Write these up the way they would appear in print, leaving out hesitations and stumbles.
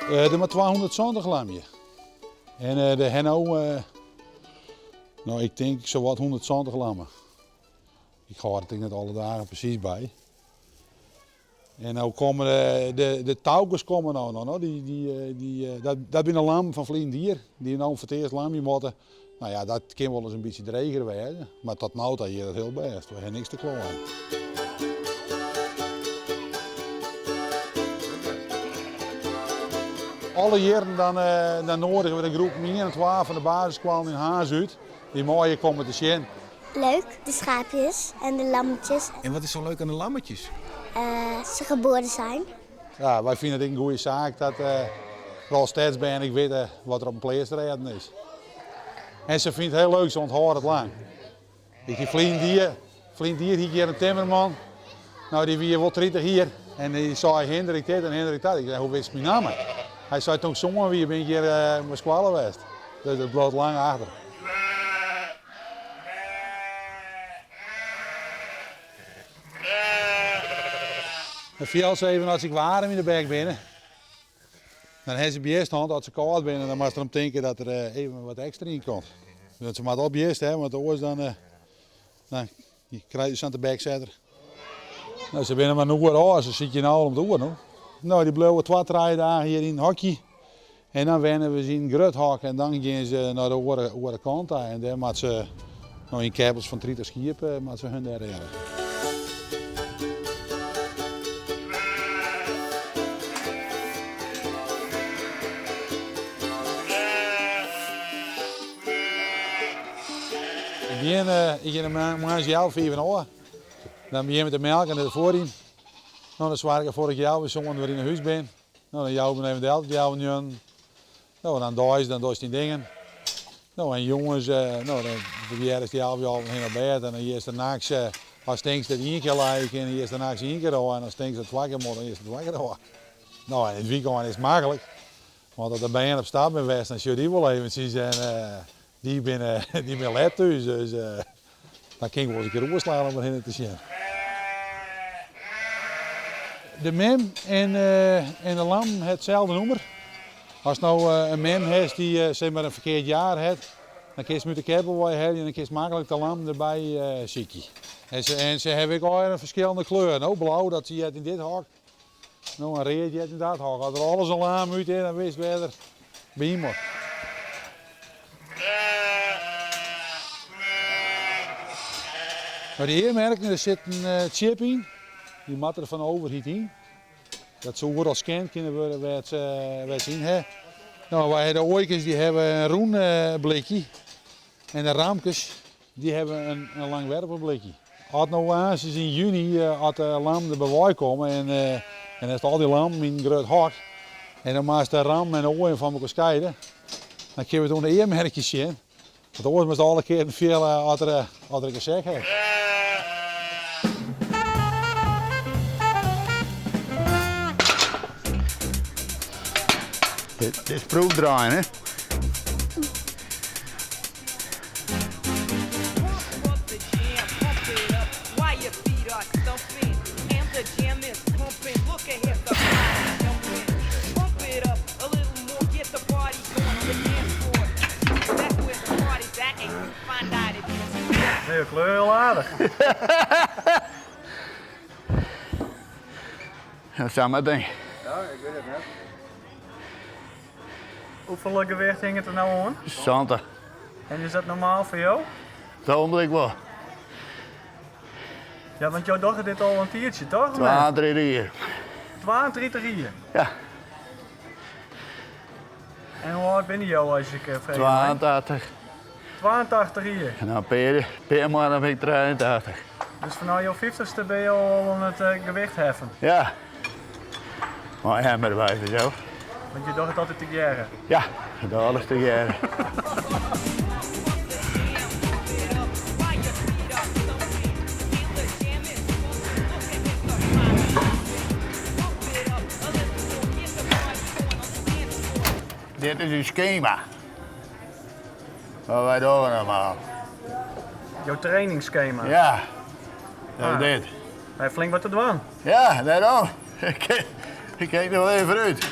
Der moat 270 lamje. En der ha no, no ik tink sawat 170 lammen. Ik hâld it ek net alle dagen presys by. En no komme de, de toukes komme no noch. No. Dy, dy, dy, dat, dat binne lammen fan ferline jier, dy't no foar it earst lamje moatte. No ja, dat kin wolris in bytsje dreger wêze, mar tot no ta giet it hiel bêst. We ha niks te klagen. Alle jierren dan, dan noadigje we de groepen ien en twa fan de basisskoallen yn Harns út. Dy meie komme te sjen. Leuk, de schaapjes en de lammetjes. En wat is zo leuk aan de lammetjes? Ze geboren zijn. Ja, wy fine it ek in goede saak dat foaral stedsbern ek witte wat der op in pleats te rêden is. En se fynt it hiel leuk, se ûnthâldt it lang. Ik hie ferline jier, ferline jier hie ik hjir in timmerman. No, dy wie wol 30 jier en dy sei Hindrik dit en Hindrik dat. Ik sei, hoe witst myn namme? Hy sei, toen ik sân wie bin ik hjir op skoalle west. Dus dat bliuwt lang achter. Dan fielt se even as se waarm yn de bek binne. Dan ha se bjist hân, as se kâld binne, dan moatst derom tinke dat der even wat ekstra yn komt. Want se moatte al bjist ha, want oars dan, dan krije se sa'n tebeksetter. No, se binne mar in oere ôf, se sykje no al om it oer no. No, dy bliuwe twa, trije dagen hjir yn it hokje. En dan wenne we se yn in grut hok en dan gean se nei de oare, oare kant ta. En dêr moat se, no yn keppels fan 30 skiep, moat se hun dêr rêde. Ik begjin, ik gean moarns healwei fiven ôf. Dan begjin we te melken en te fuorjen. No, dan soargje ik derfoar dat ik healwei sânen wer yn 'e hûs bin. No, dan jouwe we even del, healwei njoggen. No, en dan deis, dan dochst dyn dingen. No, en jûns, no, dan probearrest healwei alven hinne op bêd en dan giest der nachts, ast tinkst dat ien kear lije kin, dan giest der nachts ien kear ôf en ast tinkst dat twa kear moat, dan giest der twa kear ôf. No, en yn it wykein is it maklik, want as de bern op stap binne west, dan sjogge dy wol eventsjes en dy binne, dy binne let thús, dus dan kin ik wolris in kear oerslaan om derhinne te sjen. De mem en, en de lammen ha itselde nûmer. Ast no in mem hast dy't sis mar in ferkeard jaar hat, dan kinst him út de keppel wei helje en dan kinst maklik de lammen derby sykje. En se, en se hawwe ek allegear in ferskillende kleur. No, blau dat heart yn dit hok, no en read heart yn dat hok. As der alles in laam út is, dan witst wêr't er by moat. By de earmerken der sit in chip yn, dy moat der fan de overheid yn. Dat se oeral scand kinne wurde wêr't se, wêr't se yn ha. No, wy ha de oaikes dy hawwe in rûn blikje en de ramkes dy hawwe in, in langwerpich blikje. As no aansens yn juny as de lammen der by wei komme en en hast al dy lammen yn in grut hok en dan moatst de rammen en de oaien fan elkoar skeide, dan kinne we it oan de earmerkjes sjen. Want oars moatst alle kearen fiele as der, as der gesek hat. Dit is proefdraaien, hè? Nee, kleur hiel aardich. Dat sa mar ding. Ja, ik wit it net. Hoefolle gewicht hinget der no oan? 70. En is dat normaal foar jo? It ogenblik wol. Ja, want jo dogge dit al in tiidsje, toch? 32 jier. 32 jier? Ja. En hoe âld binne jo as ik freegje mei? 82. 82 jier? Nou, in pear, pear moanne bin ik 83. Dus fanôf jo fyftichste binne jo al oan it gewicht heffen? Ja. Mei hemmer by zo. Want je dogge it altyd tegearre? Ja, ik doch alles tegearre. Dit is ús skema. Wat wy dogge normaal. Jo trainingsskema? Ja, dat is dit. Hy hat flink wat te dwaan. Ja, dêrom. Ik kijk noch wol even foarút.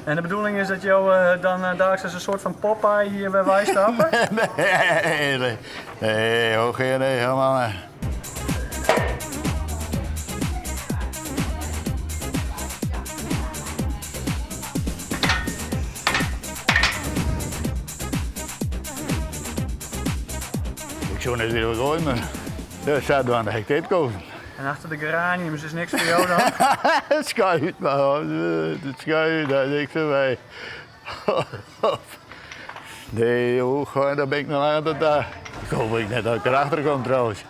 En de bedoeling is dat jo dan daliks as in soart fan Popeye hjir wer weistappe? Nee, nee, nee, oh, nee, helemaal net. Ik soe net witte wat goaie, mar sadwaande ha ik dit kozen. En achter de geraniums is niks foar jo dan? Het schuit, maar het schuit, daar is niks voor mij. Nee, oh, daar ben ik nog aan het daar. Ik hoop ik net dat ik erachter kom trouwens.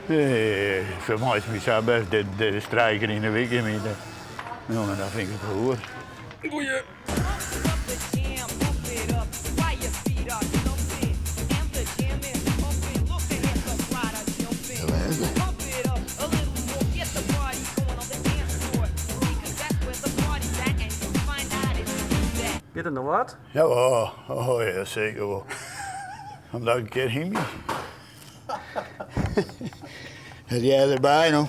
Nee, voor mij is het zo best. Dit is strijken in de week in mij. Jongen, dat vind ik het goed. Goeie. Giet it noch wat? Jawel, oh ja, seker wol. Omdat ik in kear hymje. Het jij erbij no.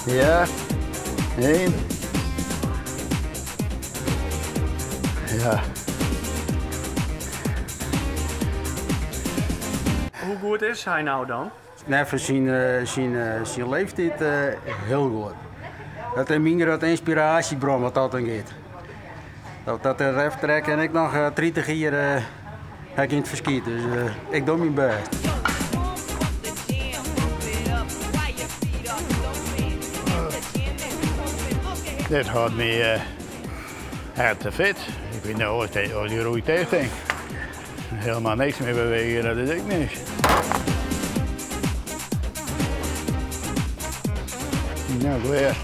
Ja, één. Ja. Hoe goed is hy no dan? Neffens syn, syn, syn leeftiid hiel goed. Dat is myn grutte ynspiraasjebron wat dat oangiet. Dat, dat ref en ik noch 30 jier ha ik yn it ferskiet, dus ik doch myn bêst. Dit hâldt my hert fit. Ik wit net oft dy roei ticht. Helemaal niks mear bewege, dat is ek niks. Nou, klear.